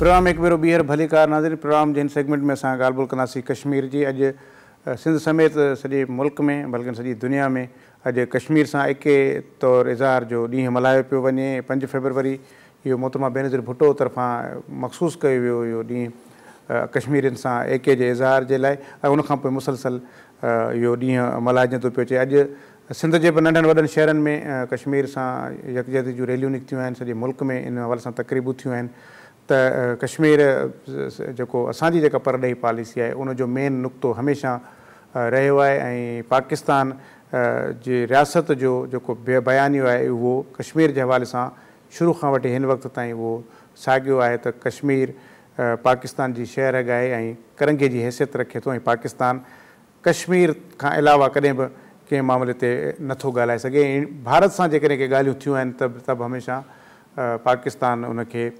Programme ۾ هڪ ڀيرو ٻيهر ڀليڪار ناظرين پروگرام جي هن سيگمينٽ ۾ اسان ڳالهه ٻولهه ڪنداسين ڪشمير جي اڄ سنڌ سميت سڄي ملڪ ۾ بلڪه سڄي دنيا ۾ اڄ ڪشمير سان ايڪي طور اظهار جو ڏينهن ملهايو پيو وڃي 5 فيبروري اهو محترمه بينظير ڀٽو طرفان مخصوص ڪيو ويو اهو ڏينهن ڪشميرين سان ايڪي جي اظهار جي لاء ۽ ان کان پوء مسلسل اهو ڏينهن ملهائجندو پيو اچي. اڄ سنڌ جي به ننڍن وڏن شهرن ۾ ڪشمير سان يڪجهتي جون ريليون نڪتيون آهن، سڄي ملڪ ۾ ان حوالي سان تقريبون ٿيون آهن ته ڪشمير جيڪو اسان جي جيڪا پرڏيهي پاليسي آهي ان جو مين نقطو هميشه رهيو آهي ۽ پاڪستان جي رياست جو جيڪو بيانيو آهي اهو ڪشمير جي حوالي سان شروع کان وٺي هن وقت تائين اهو ساڳيو آهي ته ڪشمير پاڪستان جي شهه رڳ آهي ۽ ڪرنگهي جي حيثيت رکي ٿو ۽ پاڪستان ڪشمير کان علاوه ڪڏهن به ڪنهن معاملي تي نه ٿو ڳالهائي سگهي ۽ ڀارت سان جيڪڏهن ڪي ڳالهيون ٿيون آهن ته ته به هميشه پاڪستان ان کي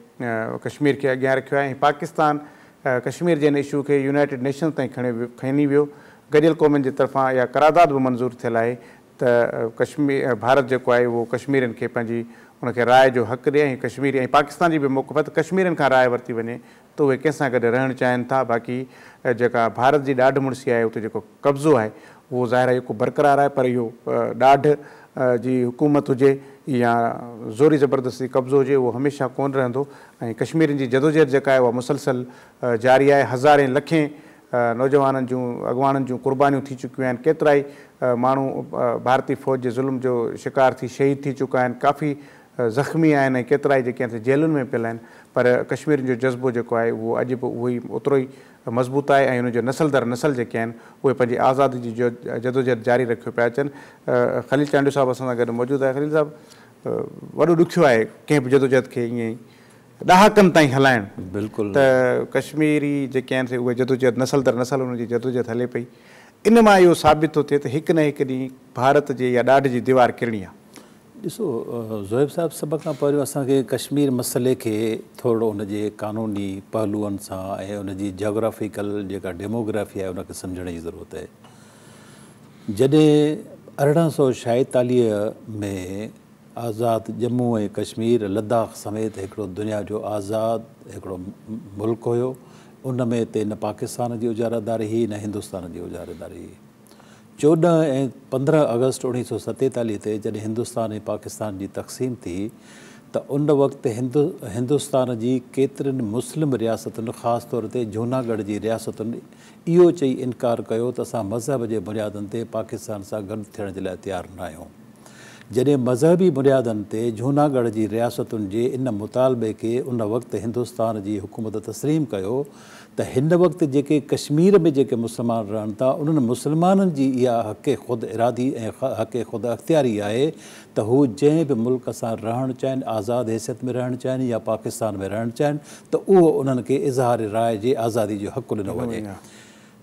ڪشمير کي اڳيان رکيو آهي ۽ پاڪستان ڪشمير جي ان اشو کي يونائيٽيڊ نيشنز تائين کڻي کڻي ويو گڏيل قومن جي طرفان اها قرارداد به منظور ٿيل آهي ته ڪشمير ڀارت جيڪو آهي اهو ڪشميرين کي پنهنجي ان کي راء جو حق ڏي ۽ ڪشميري ۽ پاڪستان جي به موقف آهي ته ڪشميرين کان راء ورتي وڃي ته اهي ڪنهن سان گڏ رهڻ چاهين ٿا باقي جيڪا ڀارت جي ڏاڍ مڙسي آهي اتي جيڪو قبضو آهي اهو ظاهر آهي اهو برقرار آهي پر اهو ڏاڍ جي حڪومت هجي يا زوري زبردستي قبضو هجي اهو هميشه ڪونه رهندو ۽ ڪشميرين جي جدوجهد جيڪا آهي اها مسلسل جاري آهي هزارين لکين نوجوانن جون اڳواڻن جون قربانيون ٿي چڪيون آهن ڪيترائي ماڻهو ڀارتي فوج جي ظلم جو شڪار ٿي شهيد ٿي چڪا آهن ڪافي زخمي آهن ۽ ڪيترائي جيڪي آهن سي جيلن ۾ پيل آهن پر ڪشميرين جو جذبو جيڪو آهي اهو اڄ به اهو ئي اوترو ئي مضبوط آهي ۽ ان جو نسل در نسل جيڪي آهن اهي پنهنجي آزادي جي جدوجهد جاري رکيو پيا اچن. خليل چانڊيو صاحب اسان سان گڏ موجود آهي. خليل صاحب وڏو ڏکيو آهي ڪنهن به جدوجهد کي ائين ئي ڏهاڪن تائين هلائڻ ته ڪشميري جيڪي آهن سي اهي جدوجهد نسل در نسل انهن جي جدوجهد هلي پئي ان مان اهو ثابت ٿو ٿئي ته هڪ نه هڪ ڏينهن ڀارت جي يا ڏاڍ جي ديوار ڪرڻي آهي. ڏسو زوهيب صاحب سڀ کان پهريون اسان کي ڪشمير مسئلي کي ٿورڙو ان جي قانوني پهلوئن سان ۽ ان جي جاگرافيڪل جيڪا ڊيموگرافي آهي ان کي سمجهڻ جي ضرورت آهي. جڏهن 1846 ۾ آزاد ڄمون ۽ ڪشمير لداخ سميت هڪڙو دنيا جو آزاد هڪڙو ملڪ هيو ان ۾ تي نه پاڪستان جي اجاره داري هئي نه هندستان جي اجاره داري هئي. 14 ۽ 15 آگسٽ 1947 تي جڏهن هندستان ۽ پاڪستان جي تقسيم ٿي ته ان وقت هندستان جي ڪيترين مسلم رياستن خاص طور تي جهوناڳڙهه جي رياستن اهو چئي انڪار ڪيو ته اسان مذهب جي بنيادن تي پاڪستان سان گڏ ٿيڻ جي لاء تيار ناهيون. جڏهن مذهبي بنيادن تي جهوناڳڙهه جي رياستن جي ان مطالبي کي ان وقت هندستان جي حڪومت تسليم ڪيو ته هن وقت جيڪي ڪشمير ۾ جيڪي مسلمان رهن ٿا انهن مسلمانن جي اها حق خود ارادي ۽ حق خود اختياري آهي ته هو جنهن به ملڪ سان رهڻ چاهين آزاد حيثيت ۾ رهڻ چاهين يا پاڪستان ۾ رهڻ چاهين ته اهو انهن کي اظهار راء جي آزادي جو حق ڏنو وڃي.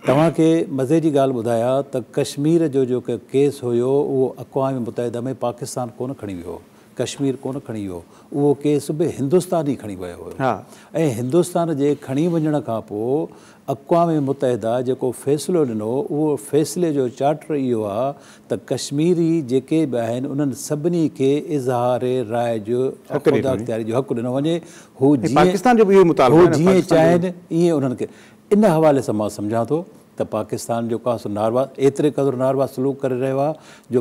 توهان کي مزي جي ڳالهه ٻڌايان ته ڪشمير جو جيڪو ڪيس هيو اهو اقوام متحده ۾ پاڪستان ڪونه کڻي ويو هو، ڪشمير ڪونه کڻي ويو، اهو ڪيس به هندستان ئي کڻي ويو هيو ۽ هندستان جي کڻي وڃڻ کان پوء اقوام متحده جيڪو فيصلو ڏنو اهو فيصلي جو چارٽر اهو آ ته ڪشميري جيڪي به آهن انهن سڀني کي اظهار راء جو خوداختياري جو حق ڏنو وڃي هو جيئن چاهين ايئن انهن کي ان حوالي سان مان سمجهان ٿو ته پاڪستان جيڪو آهي سو ناروا ايتري قدر ناروا سلوڪ ڪري رهيو آهي جو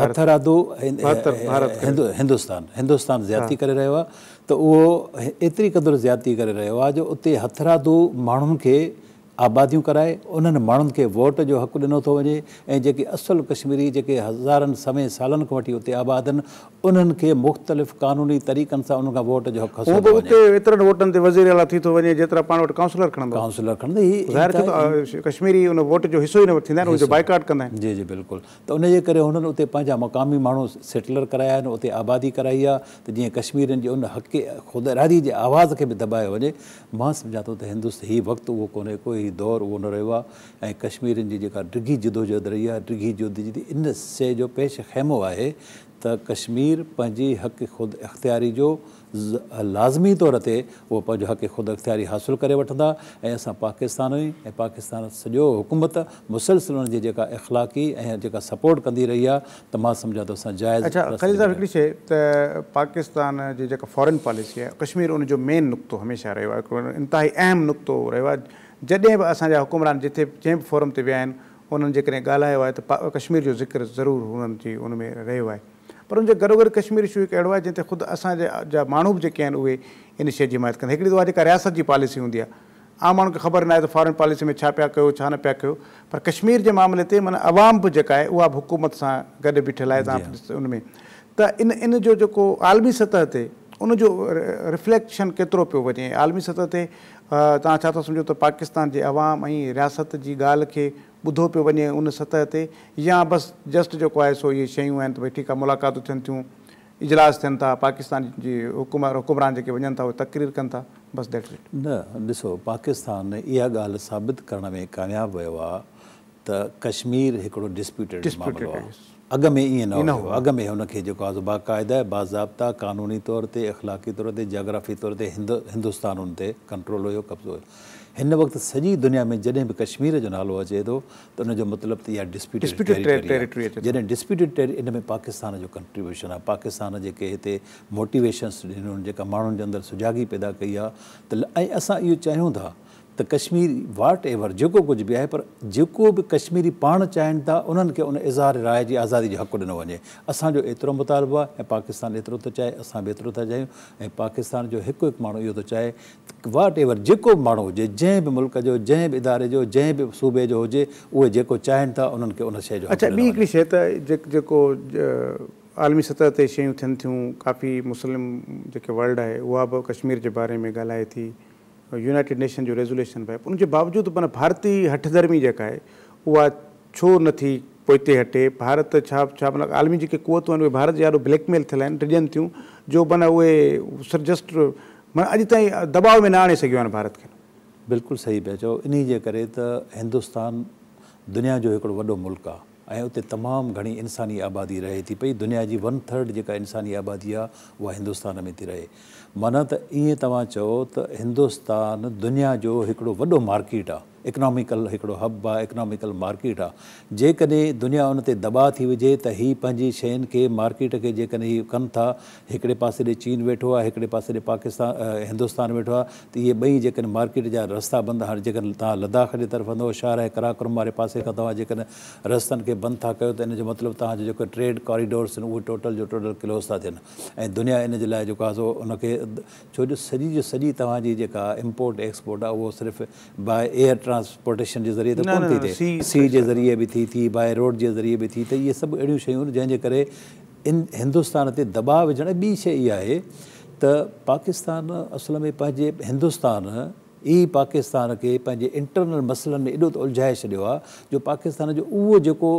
هٿرادو هندستان هندستان زيادتي ڪري رهيو آهي ته اهو ايتري قدر زيادتي ڪري رهيو آهي جو اتي هٿرادو ماڻهن کي آباديون ڪرائي انهن ماڻهن کي ووٽ جو حق ڏنو ٿو وڃي ۽ جيڪي اصل ڪشميري جيڪي هزارن سوين سالن کان وٺي اتي آباد آهن انهن کي مختلف قانوني طريقن سان انهن کان ووٽ جو حق کسيو هونء ٿو به وڃي. اتي ايترن ووٽن تي وزير اعليٰ ٿي ٿو وڃي جيترا پاڻ وٽ ڪائونسلر کڻندو. ڪائونسلر کڻندو هي ظاهر ٿيو ته ڪشميري ان ووٽ جو حصو ئي نه ٿيندا آهن ان جو بائيڪاٽ ڪندا آهن. جي جي بلڪل ته ان جي ڪري هنن اتي پنهنجا مقامي ماڻهو سيٽلر ڪرايا آهن اتي آبادي ڪرائي آهي ته جيئن ڪشميرين جي ان حق خود ارادي جي آواز کي به دٻايو وڃي. مان سمجهان ٿو ته هندست هي وقت اهو ڪونهي ڪو هي دور اهو نه رهيو آهي ۽ ڪشميرين جي جيڪا ڊگهي جدوجهد رهي آهي ڊگهي جدوجهد ان شيء جو پيش خيمو آهي ته ڪشمير پنهنجي حق خود اختياري جو لازمي طور تي اهو پنهنجو حق خود اختياري حاصل ڪري وٺندا ۽ اسان پاڪستاني ۽ پاڪستان سڄو حڪومت مسلسل ان جي جيڪا اخلاقي ۽ جيڪا سپورٽ ڪندي رهي آهي ته مان سمجهان ٿو اسان جائز اڇا رستي خليل تي صاحب بيٺا هڪڙي شيء ته پاڪستان جي جيڪا فارن پاليسي آهي ڪشمير ان جو مين نقطو هميشه رهيو آهي هڪڙو انتهائي اهم نقطو رهيو آهي جڏهن به اسان جا حڪمران جٿي جنهن به فورم تي ويا آهن انهن جيڪڏهن ڳالهايو آهي ته ڪشمير جو ذڪر ضرور انهن جي ان ۾ رهيو آهي پر ان جي گڏوگڏ ڪشمير اشو هڪ اهڙو آهي جنهن تي خود اسان جا جا ماڻهو به جيڪي آهن اهي ان شيء جي حمايت ڪن ٿا. هڪڙي ته اها جيڪا رياست جي پاليسي هوندي آهي عام ماڻهن کي خبر ناهي ته فارن پاليسي ۾ ڇا پيا ڪيو ڇا نه پيا ڪيو پر ڪشمير جي معاملي تي معنيٰ عوام به جيڪا آهي اها به حڪومت سان گڏ بيٺل آهي جي تان ان ۾ ته ان ان جو جيڪو عالمي سطح تي ان جو رفليڪشن ڪيترو پيو وڃي عالمي سطح تي توهان ڇا ٿا سمجهو ته پاڪستان جي عوام ۽ رياست جي ڳالهه کي ٻڌو پيو وڃي ان سطح تي يا بس جسٽ جيڪو آهي سو اهي شيون آهن ته ڀئي ٺيڪ آهي ملاقاتون ٿين ٿيون اجلاس ٿين ٿا پاڪستان جي حڪمران جيڪي وڃن ٿا اهي تقرير ڪن ٿا بس that's it. نه ڏسو پاڪستان اها ڳالهه ثابت ڪرڻ ۾ ڪامياب ويو آهي ته ڪشمير هڪڙو ڊسپيوٽيڊ معاملو آهي اڳ ۾ ائين نه هيو اڳ ۾ هن کي جيڪو آهي سو باقاعده باضابطه قانوني طور تي اخلاقي طور تي جاگرافي طور تي هندستان ان تي ڪنٽرول هيو قبضو هيو هن وقت سڄي دنيا ۾ جڏهن به ڪشمير جو نالو اچي ٿو ته ان جو مطلب ته اها ڊسپيوٽيڊ ٽيريٽري آهي. جڏهن ڊسپيوٽيڊ ٽيري ان ۾ پاڪستان جو ڪنٽريبيوشن آهي. پاڪستان جيڪي هتي موٽيويشنس ڏنيون آهن، جيڪا ماڻهن جي اندر سجاڳي پيدا ڪئي آهي ته ۽ اسان اهو چاهيون ٿا ته ڪشمير واٽ ايور جيڪو ڪجهه به آهي پر جيڪو به ڪشميري پاڻ چاهين ٿا انهن کي ان اظهار راء جي آزادي جو حق ڏنو وڃي. اسان جو ايترو مطالبو آهي ۽ پاڪستان ايترو ٿو چاهي اسان به ايترو ٿا چاهيون ۽ پاڪستان جو هڪ هڪ ماڻهو اهو ٿو چاهي واٽ ايور جيڪو به ماڻهو هجي، جنهن به ملڪ جو، جنهن به اداري جو، جنهن به صوبي جو هجي، اهي جيڪو چاهين ٿا انهن کي ان شيء جو حق اڇا ڏنو ٻي وڃي. هڪڙي شيء ته جيڪو عالمي سطح تي شيون ٿين ٿيون ڪافي مسلم جيڪي ورلڊ آهي اها به ڪشمير جي باري ۾ ڳالهائي ٿي يونائيٽيڊ نيشن جو ريزوليشن به آهي پر ان جي باوجود معنيٰ ڀارتي هٺ ڌرمي جيڪا آهي اها ڇو نه ٿي پوئتي هٽي ڀارت ڇا ڇا معنيٰ عالمي جيڪي قوتون آهن اهي ڀارت جي آڏو بليڪ ميل ٿيل آهن ڊڄن ٿيون جو معنيٰ اهي سر جسٽ معنيٰ اڄ تائين دٻاء ۾ نه آڻي سگهيون آهن ڀارت کي. بلڪل صحيح پيا چئو انهي جي ڪري ته هندستان دنيا جو هڪڙو وڏو ملڪ آ ۽ اتي تمام گهڻي انساني آبادي رهي ٿي پئي دنيا جي ون ٿرڊ جيڪا انساني آبادي آ اها هندستان ۾ ٿي رهي معنيٰ ته ائين توهان چئو ته هندستان دنيا جو هڪڙو وڏو مارڪيٽ آ اڪناميڪل هڪڙو هب آ، اڪناميڪل مارڪيٽ آ، جيڪڏهن دنيا ان تي دٻاء ٿي وجهي ته هي پنهنجي شين کي مارڪيٽ کي جيڪڏهن هي ڪن ٿا، هڪڙي پاسي ڏي چين ويٺو آ، هڪڙي پاسي ڏي پاڪستان هندستان ويٺو آ ته اهي ٻئي جيڪڏهن مارڪيٽ جا رستا بند هاڻي جيڪڏهن توهان لداخ جي طرف وڃو شاهراهه قراقرم واري پاسي کان توهان جيڪڏهن رستن کي بند ٿا ڪيو ته ان جو مطلب توهان جو جيڪو ٽريڊ ڪاريڊورس آهن اهي ٽوٽل جو ٽوٽل ڪلوز ٿا ٿين ۽ دنيا ان جي لاء جيڪو آ سو ان کي ڇو جو سڄي جو سڄي توهان جي جيڪا امپورٽ ايڪسپورٽ آ اهو صرف باء ايئر ٽرانسپورٽيشن جي ذريعي ته ڪونه ٿي ٿئي، سي جي ذريعي به ٿي ٿي، باء روڊ جي ذريعي به ٿي ته اهي سڀ اهڙيون شيون آهن جنهن جي ڪري ان هندستان تي دٻاء وجهڻ ۽ ٻي شيء اها آهي ته پاڪستان اصل ۾ پنهنجي هندستان ئي پاڪستان کي پنهنجي انٽرنل مسئلن ۾ ايڏو ته الجهائي ڇڏيو آهي جو پاڪستان جو اهو جيڪو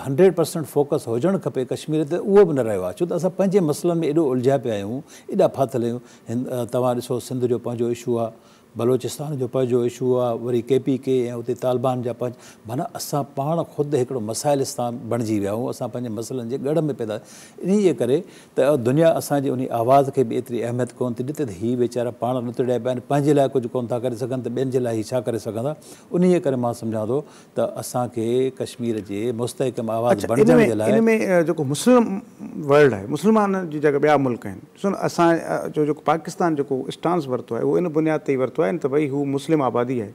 هنڊريڊ پرسنٽ فوڪس هجڻ کپي ڪشمير تي اهو به نه رهيو آهي ڇو ته اسان پنهنجي مسئلن ۾ ايڏو الجهيا پيا آهيون ايڏا ڦاٿل آهيون توهان ڏسو سنڌ جو پنهنجو اشو آهي بلوچستان جو پنهنجو اشو آ، وري ڪي پي ڪي ۽ اتي طالبان جا پنهنجا معنيٰ اسان پاڻ خود هڪڙو مسائلستان بڻجي ويا آهيون، اسان پنهنجي مسئلن جي ڳڙهه ۾ پيدا انهي جي ڪري ته دنيا اسان جي انهي آواز کي به ايتري اهميت ڪونه ٿي ڏي ته هي ويچارا پاڻ ڏتڙيا پيا آهن پنهنجي لاء ڪجهه ڪونه ٿا ڪري سگهن ته ٻين جي لاء هي ڇا ڪري سگهندا انهي ڪري مان سمجهان ٿو ته اسان کي ڪشمير جي مستحڪم آواز اڇا ان بڻجڻ ۾ جي لاء. ان ۾ جيڪو مسلم ورلڊ آهي مسلمان جي جيڪا ٻيا ملڪ آهن ڏسو نه اسان جو جيڪو پاڪستان جيڪو اسٽانس ورتو آهي اهو ان بنياد تي ئي ورتو آهي نه ته ڀئي هو مسلم آبادي آهي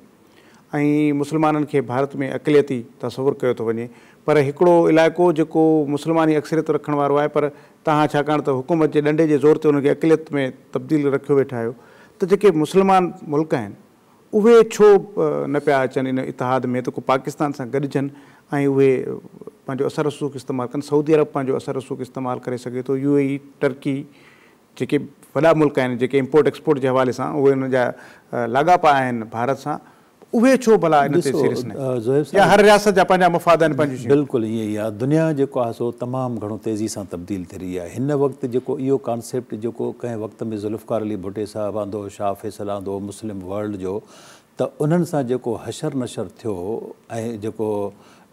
۽ مسلمانن کي ڀارت ۾ اقليتي تصور ڪيو ٿو وڃي پر هڪڙو علائقو جيڪو مسلماني اڪثريت رکڻ وارو آهي پر توهان ڇاڪاڻ ته حڪومت جي ڏنڊي جي زور تي انهن کي اقليت ۾ تبديل رکيو ويٺا آهيو ته جيڪي مسلمان ملڪ آهن اهي ڇو نه پيا اچن ان اتحاد ۾ ته ڪو پاڪستان سان گڏجن ۽ اهي پنهنجو اثر رسوخ استعمال ڪن، سعودي عرب پنهنجو اثر رسوخ استعمال ڪري سگهي ٿو، يو اي اي، ٽرڪي جيڪي وڏا ملڪ آهن جيڪي امپورٽ ايڪسپورٽ جي حوالي سان اهي انهن جا لاڳاپا آهن ڀارت سان اهي ڇو ڀلا ان تي ڏسو سيريس ناهن زوهيب يا صاحب هر رياست جا پنهنجا مفاد آهن پنهنجون شيون. بلڪل ائين ئي آهي دنيا جيڪو آهي سو تمام گهڻو تيزي سان تبديل ٿي رهي آهي هن وقت جيڪو اهو ڪانسيپٽ جيڪو ڪنهن وقت ۾ ذوالفقار علي ڀٽي صاحب آندو شاهه فيصل آندو مسلم ورلڊ جو ته انهن سان جيڪو حشر نشر ٿيو ۽ جيڪو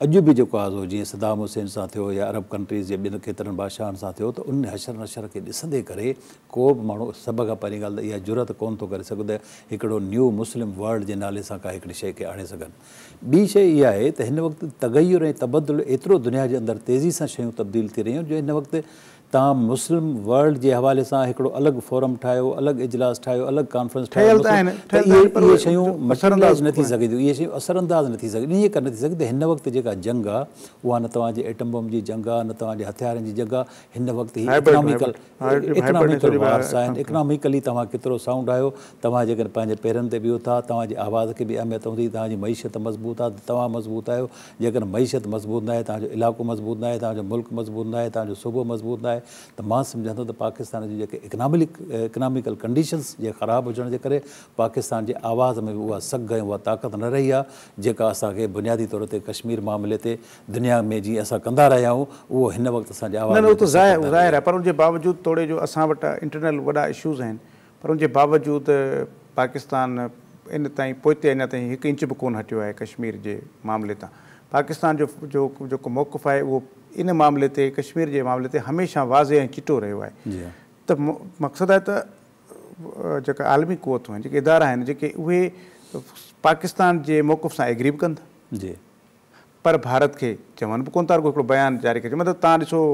اڄ به جيڪو آهي سو جيئن صدام حسين سان ٿيو يا عرب ڪنٽريز جي ٻين ڪيترن بادشاهن سان ٿيو ته ان حشر نشر کي ڏسندي ڪري ڪو به ماڻهو سڀ کان پهرين ڳالهه ته اها جرئت ڪونه ٿو ڪري سگهي ته هڪڙو نيو مسلم ورلڊ جي نالي سان ڪا هڪڙي شيء کي آڻي سگهن. ٻي شيء اها آهي ته هن وقت تغير ۽ تبدل ايترو دنيا جي اندر تيزي سان شيون تبديل ٿي رهيون جو هن وقت توهان مسلم ورلڊ جي حوالي سان هڪڙو الڳ فورم ٺاهيو، الڳ اجلاس ٺاهيو، الڳ ڪانفرنس ٺاهيو ٺهيل ته آهن، ته ٺهيل ته آهن پر اهي اهي شيون اثر مٽيريلائيز انداز نه ٿي ڪونهن. سگهنديون، اهي شيون اثر انداز نه ٿي سگهنديون، انهيء ڪري نه ٿي سگهنديون ته هن وقت جيڪا جنگ آهي اها نه توهان جي ايٽم بم جي جنگ آهي نه توهان جي هٿيارن جي جنگ آهي، هن وقت هي hybrid economical hybrid hybrid ۽ economical سڄو وارس آهن، اڪناميڪلي توهان ڪيترو سائونڊ آهيو، توهان جيڪڏهن پنهنجي پيرن تي بيهو ٿا، توهان جي آواز کي به اهميت هوندي، توهان جي معيشت مضبوط آهي ته توهان مضبوط آهيو، جيڪڏهن معيشت مضبوط ناهي، توهان جو علائقو مضبوط ناهي، توهان جو ملڪ مضبوط ناهي، توهان جو صوبو مضبوط ناهي ته مان سمجهان ٿو ته پاڪستان جون جيڪي اڪناميڪل ڪنڊيشنز جي خراب هجڻ جي ڪري پاڪستان جي آواز ۾ به اها سگهه ۽ اها طاقت نه رهي آهي جيڪا اسان کي بنيادي طور تي ڪشمير معاملي تي دنيا ۾ جيئن اسان ڪندا رهيا آهيون اهو هن وقت اسان جي نه آواز نه ۾ اهو ته ايتري طاقت نه رهي ظاهر آهي. آهي پر ان جي باوجود توڙي جو اسان وٽ انٽرنل وڏا اشوز آهن پر ان جي باوجود پاڪستان ان تائين پوئتي اڃا تائين هڪ انچ به ڪونه هٽيو آهي ڪشمير جي معاملي تان. پاڪستان جو جو جيڪو موقف آهي اهو ان معاملي تي ڪشمير جي معاملي تي هميشه واضح ۽ چٽو رهيو آهي ته مقصد آهي ته جيڪا عالمي قوتون آهن جيڪي ادارا آهن جيڪي اهي پاڪستان جي موقف سان ايگري به ڪن ٿا. پر ڀارت کي چون به ڪونه ٿا رڳو هڪڙو بيان جاري ڪري مطلب توهان ڏسو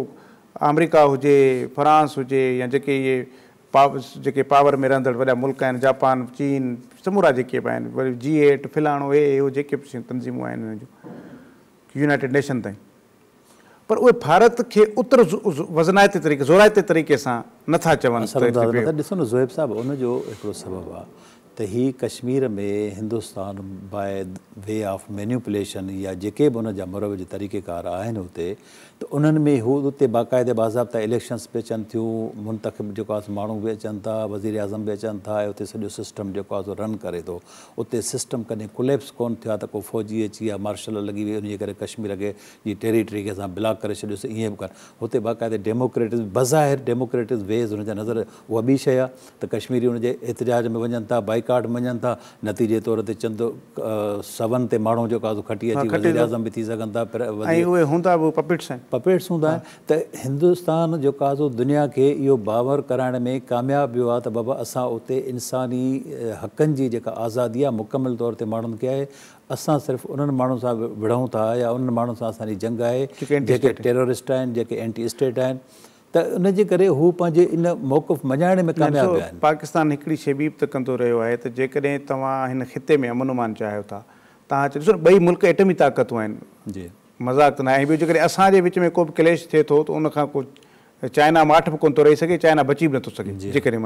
آمريڪا هجي فرانس هجي يا جيڪي اهي جيڪي پاور ۾ رهندڙ وڏا ملڪ آهن جاپان چين سمورا جيڪي به آهن وري جي ايٽ فلاڻو هي هو جيڪي به تنظيمون آهن انهن جون يونائيٽيڊ نيشن تائين پر اهي ڀارت کي اتر وزنائتي طريقي زورائتي طريقي سان نٿا چون اثر انداز نٿا ڏسو نه زوهيب صاحب ان جو هڪڙو سبب آهي ته هي ڪشمير ۾ هندستان باء وي آف مينيوپليشن يا جيڪي به ان جا مروج طريقيڪار آهن اتي ته انهن ۾ هو اتي باقاعده باضابطه اليڪشنس به اچن ٿيون منتخب جيڪو آهي سو ماڻهو به اچن ٿا وزيراعظم به اچن ٿا ۽ اتي سڄو سسٽم جيڪو آهي سو رن ڪري ٿو اتي سسٽم ڪڏهن ڪوليپس ڪونه ٿيو آهي ته ڪو فوجي اچي يا مارشل لڳي وئي ان جي ڪري ڪشمير کي جي ٽيريٽري کي اسان بلاڪ ڪري ڇڏيوسين ائين به ڪونه هتي باقاعده ڊيموڪريٽڪ بظاهر ڊيموڪريٽڪ ويز ان جا نظر اها ٻي شيء آهي ته ڪشميري ان جي احتجاج ۾ وڃن ٿا، بائيڪاٽ ۾ وڃن ٿا، نتيجي طور تي چند سون تي ماڻهو جيڪو آهي سو کٽي اچي وزيراعظم به ٿي سگهن ٿا پر ۽ اهي هوندا به پپيٽس آهن. پپيٽس هوندا آهن ته هندستان جيڪو آهي سو دنيا کي اهو باور ڪرائڻ ۾ ڪامياب ويو آهي ته بابا اسان اتي انساني حقن جي جيڪا آزادي آهي مڪمل طور تي ماڻهن کي آهي اسان صرف انهن ماڻهن سان وڙهون ٿا يا انهن ماڻهن سان اسان جي جنگ آهي جيڪي ٽيررسٽ آهن جيڪي اينٽي اسٽيٽ آهن. ته ان جي ڪري هو پنهنجي ان موقف مڃائڻ ۾ نه ڪامياب ڏسو ويا آهن. پاڪستان هڪڙي شيء ٻي به ته ڪندو رهيو آهي ته جيڪڏهن توهان هن خطي ۾ امن امان چاهيو ٿا توهان ڏسو نه ٻئي ملڪ ايٽمي طاقتون آهن مذاق ته ناهي ۽ ٻيو جيڪڏهن اسان جي وچ ۾ ڪو به ڪليش ٿئي ٿو ته ان کان ڪو چائنا ماٺ به ڪونه ٿو رهي سگهي چائنا بچي به نٿو سگهي جيڪڏهن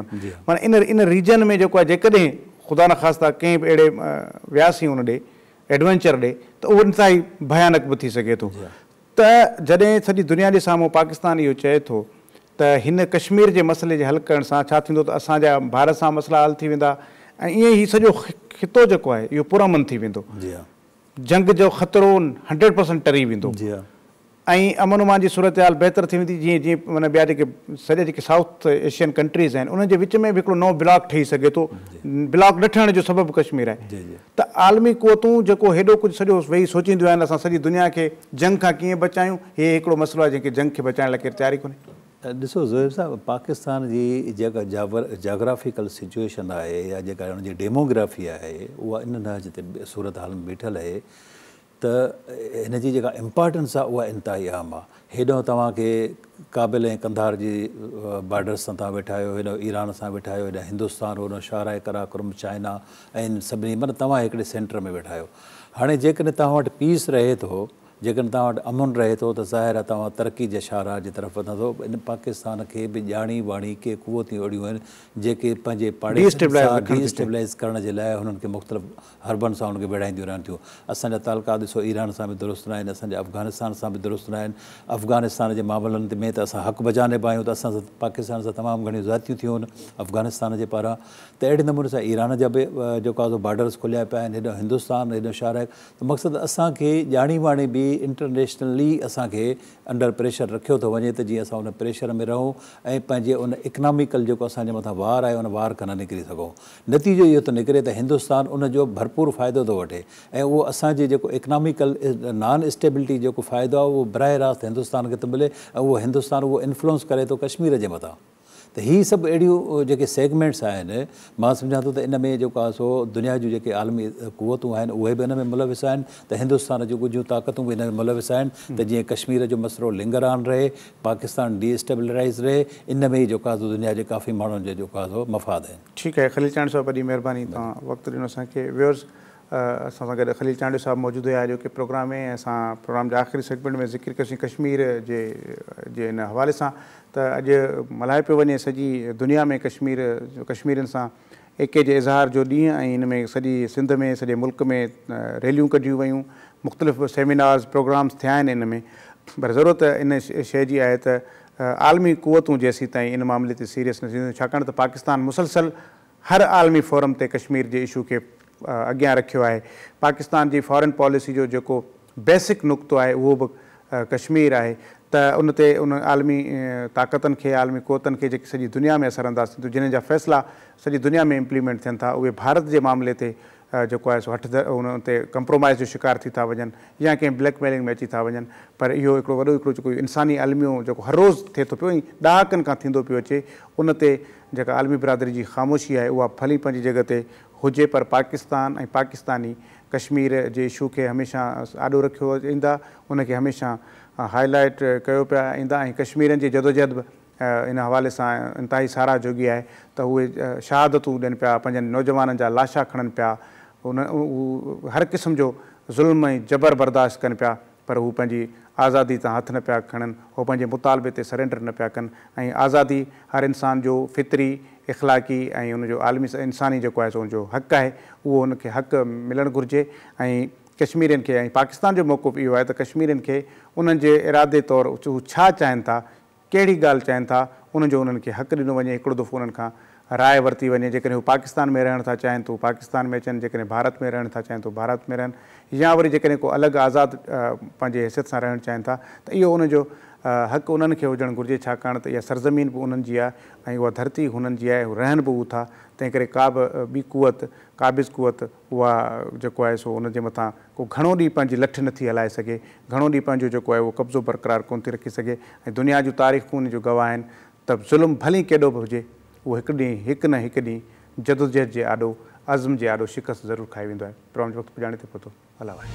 معنيٰ ان ان ريجن ۾ جيڪو آهي جيڪڏهن خدا نخواسته ڪنهن به اهڙي وياسين ان ڏي ايڊونچر ڏي ته اهو انتهائي ڀيانڪ به ٿي سگهي ٿو ته جڏهن سڄي دنيا جي سامهون پاڪستان اهو چئي ٿو ته هن ڪشمير جي مسئلي جي حل ڪرڻ سان ڇا ٿيندو ته اسان جا ڀارت سان مسئلا حل ٿي ويندا ۽ ائين هي سڄو خطو جيڪو آهي اهو پرامن ٿي ويندو جنگ جو خطرو هنڊريڊ پرسنٽ ٽري ويندو ۽ امن امان جي صورتحال بهتر ٿي ويندي جيئن جيئن معنيٰ ٻيا جيڪي سڄا جيڪي سائوٿ ايشين ڪنٽريز آهن انهن جي وچ ۾ به هڪڙو نئون بلاڪ ٺهي سگهي ٿو بلاڪ نه ٺهڻ جو سبب ڪشمير آهي ته عالمي قوتون جيڪو هيڏو ڪجهه سڄو ويهي سوچينديون آهن اسان سڄي دنيا کي جنگ کان ڪيئن بچايون هي هڪڙو مسئلو آهي جنهن کي جنگ کي بچائڻ لاء ڪير تيار ئي ڪونهي. ڏسو زوهيب صاحب پاڪستان جي جيڪا جاگرافيڪل سچوئيشن آهي يا جيڪا ان جي ڊيموگرافي آهي اها ان نهج تي صورتحال ۾ بيٺل آهي ته هن جي جيڪا امپارٽنس آهي اها انتهائي اهم آهي. هيڏانهن توهان کي ڪابل ۽ قنڌار جي بارڊرس سان توهان ويٺا آهيو، هيڏانهن ايران سان ويٺا آهيو، هيڏانهن هندستان، هوڏانهن شاهراهه قراقرم، چائنا ۽ ان سڀني معنيٰ توهان هڪڙي سينٽر ۾ ويٺا آهيو. هاڻي جيڪڏهن توهان وٽ پيس رهي ٿو، جيڪڏهن توهان وٽ امن رهي ٿو ته ظاهر آهي توهان ترقي جي شاهراهه جي طرف وڌندو. ان پاڪستان کي به ڄاڻي واڻي ڪي قوتون اهڙيون آهن جيڪي پنهنجي پاڙيسرين سان ڊي اسٽيبلائيز ڪرڻ جي لاء هنن کي مختلف حربن سان ان کي ويڙهائينديون رهن ٿيون. اسان جا تعلقات ڏسو ايران سان به درست ناهن، اسان جا افغانستان سان به درست ناهن. افغانستان جي معاملن ۾ ته اسان حق بجانب آهيون ته اسان سان پاڪستان سان تمام گهڻيون زيادتيون ٿيون آهن افغانستان جي پاران ته اهڙي نموني سان ايران جا به جيڪو آهي سو بارڊرز کليا پيا آهن، هيڏانهن هندستان هيڏانهن شاهراهه ته مقصد اسان کي ڄاڻي واڻي به انٽرنيشنلي اسان کي انڊر پريشر رکيو ٿو وڃي ته جيئن اسان ان پريشر ۾ رهون ۽ پنهنجي ان اڪناميڪل جيڪو اسان جي مٿان وار آهي ان وار کان نه نڪري سگهون. نتيجو اهو ٿو نڪري ته هندستان ان جو ڀرپور فائدو ٿو وٺي ۽ اهو اسان جي جيڪو اڪناميڪل نان اسٽيبلٽي جيڪو فائدو آهي اهو براهه راست هندستان کي ٿو ملي ۽ اهو هندستان اهو انفلوئنس ڪري ٿو ڪشمير جي مٿان. ته هي سڀ اهڙيون جيڪي سيگمينٽس آهن مان سمجهان ٿو ته ان ۾ جيڪو آهي سو دنيا جون جيڪي عالمي قوتون آهن اهي به ان ۾ ملوث آهن ته هندستان جون ڳجهيون طاقتون به ان ۾ ملوث آهن ته جيئن ڪشمير جو مسئلو لنگر آن رهي، پاڪستان ڊي اسٽيبلرائيز رهي، ان ۾ ئي جيڪو آهي سو دنيا جي ڪافي ماڻهن جي جيڪو آهي سو مفاد آهن. ٺيڪ آهي خليل چانڊيو صاحب وڏي مهرباني توهان وقت ڏنو اسان کي. ويورز اسان سان گڏ خليل چانڊيو صاحب موجود هيا اڄوڪي پروگرام ۾ ۽ اسان پروگرام جي آخري سيگمينٽ ۾ ذڪر ڪيوسين ڪشمير جي جي ان حوالي سان ته اڄ ملهايو پيو وڃي سڄي دنيا ۾ ڪشمير ڪشميرين سان ايڪي جي اظهار جو ڏينهن ۽ ان ۾ سڄي سنڌ ۾ سڄي ملڪ ۾ ريليون ڪڍيون ويون مختلف سيمينارز پروگرامز ٿيا آهن ان ۾ پر ضرورت ان شيء جي آهي ته عالمي قوتون جيسيتائين ان معاملي تي سيريس نه ٿينديون ڇاڪاڻ ته پاڪستان مسلسل هر عالمي فورم تي ڪشمير جي اشو کي اڳيان رکيو آهي. پاڪستان جي فارن پاليسي جو جيڪو بيسڪ نقطو آهي اهو به ڪشمير آهي ته ان تي ان عالمي طاقتن کي عالمي قوتن کي جيڪي سڄي دنيا ۾ اثر انداز ٿين ٿيون جنهن جا فيصلا سڄي دنيا ۾ امپليمينٽ ٿين ٿا اهي ڀارت جي معاملي تي جيڪو آهي سو هٺ ان تي ڪمپرومائز جو شڪار ٿي ٿا وڃن يا ڪنهن بليڪ ميلنگ ۾ اچي ٿا وڃن پر اهو هڪڙو وڏو هڪڙو جيڪو انساني الميو جيڪو هر روز ٿئي ٿو پيو ۽ ڏهاڪن کان ٿيندو پيو اچي ان تي جيڪا عالمي برادري جي خاموشي آهي اها ڀلي پنهنجي جڳهه تي هجي پر پاڪستان ۽ پاڪستاني ڪشمير جي اشو کي هميشه آڏو رکيو ايندا ان کي هميشه هائي لائيٽ ڪيو پيا ايندا ۽ ڪشميرين جي جدوجهد به ان حوالي سان انتهائي ساراهه جوڳي آهي ته اهي شهادتون ڏين پيا پنهنجن نوجوانن جا لاشا کڻن پيا هو هر قسم جو ظلم ۽ جبر برداشت ڪن پيا پر هو پنهنجي آزادي تان هٿ نه پيا کڻن، هو پنهنجي مطالبي تي سرينڊر نه پيا ڪن ۽ آزادي هر انسان جو فطري، اخلاقي ۽ ان جو عالمي انساني جيڪو آهي سو ان جو حق آهي، اهو ان کي حق ملڻ گهرجي ۽ ڪشميرين کي ۽ پاڪستان جو موقف اهو آهي ته ڪشميرين کي انهن جي ارادي طور هو ڇا چاهين ٿا، ڪهڙي ڳالهه چاهين ٿا، ان جو انهن کي حق ڏنو وڃي، هڪڙو دفعو انهن کان راء ورتي وڃي، جيڪڏهن هو پاڪستان ۾ رهڻ ٿا چاهين ته هو پاڪستان ۾ اچن، جيڪڏهن ڀارت ۾ رهڻ ٿا چاهين ته هو ڀارت ۾ رهن يا وري جيڪڏهن ڪو الڳ آزاد پنهنجي حيثيت سان رهڻ چاهين ٿا ته اهو انهن جو حق انهن کي هجڻ گهرجي ڇاڪاڻ ته اها سرزمين به انهن جي آهي ۽ اها ڌرتي هنن جي آهي، هو رهن به هو ٿا، تنهنڪري ڪا به ٻي قوت، قابض قوت اها جيڪو آهي سو ان جي مٿان ڪو گهڻو ڏينهن پنهنجي لٺ نه ٿي هلائي سگهي، گهڻو ڏينهن پنهنجو جيڪو آهي اهو قبضو برقرار ڪونه ٿي رکي سگهي ۽ دنيا جون تاريخون ان جون گواهه آهن ته ظلم ڀلي ڪيڏو به هجي اهو هڪ ڏينهن هڪ نه هڪ ڏينهن جدوجهد جي آڏو، عزم جي آڏو شڪست ضرور کائي ويندو آهي. پروگرام جو وقت پڄاڻي تي پهتو. الله واهي.